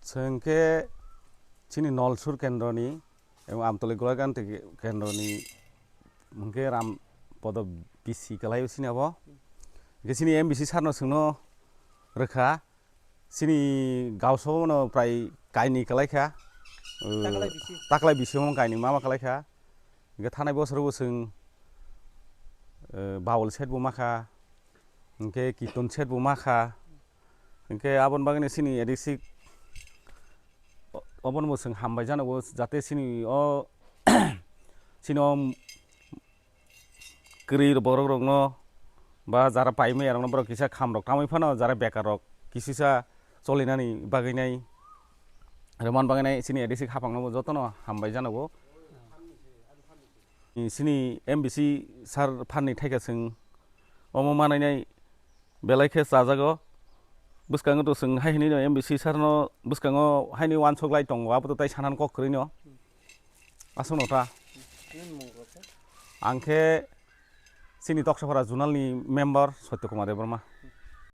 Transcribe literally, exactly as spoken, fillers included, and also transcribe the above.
Chwng khe chini Nolsur kendroni, ebo Amtoli Golaghanti kendroni, hwnkhe Ram Podo B C kwlaio chini abo. Hwnkhe chini M B C sir no chwngno rwkha, chini gausao no prai kainwi kwlaikha. Uh, Taklai bisi. Taklai bisi omo kainwi mama kwlaikha. Hwnkhe thanai bosorobo chwng, uh, Babul set bo makha, hwnkhe Kiton set bo makha. Hwnkhe aboni bagwino chini A D C o-, obono bo chwng hambai jano bo, jate chini o, chini o kwrwi borok rokno ba jara paimaya rokno borok kisa kham rok tamwi phano jara bekar rok kisisa cholinani bagwi nai, rwman bagwi nai chini A D C haphangno bo jotono hambai jano bo. Chini M B C sir phanni thaika chwng omo manai nai belai khe chajago. Bwskango to chwng hai hinwi no M B C sir no bwskango haini uansuk lai tongo, abo to tai sanan kok kwrwi no. Aswk no ta. Ang khe chini Toksaphara zonal ni member Satya Kumar Debbarma.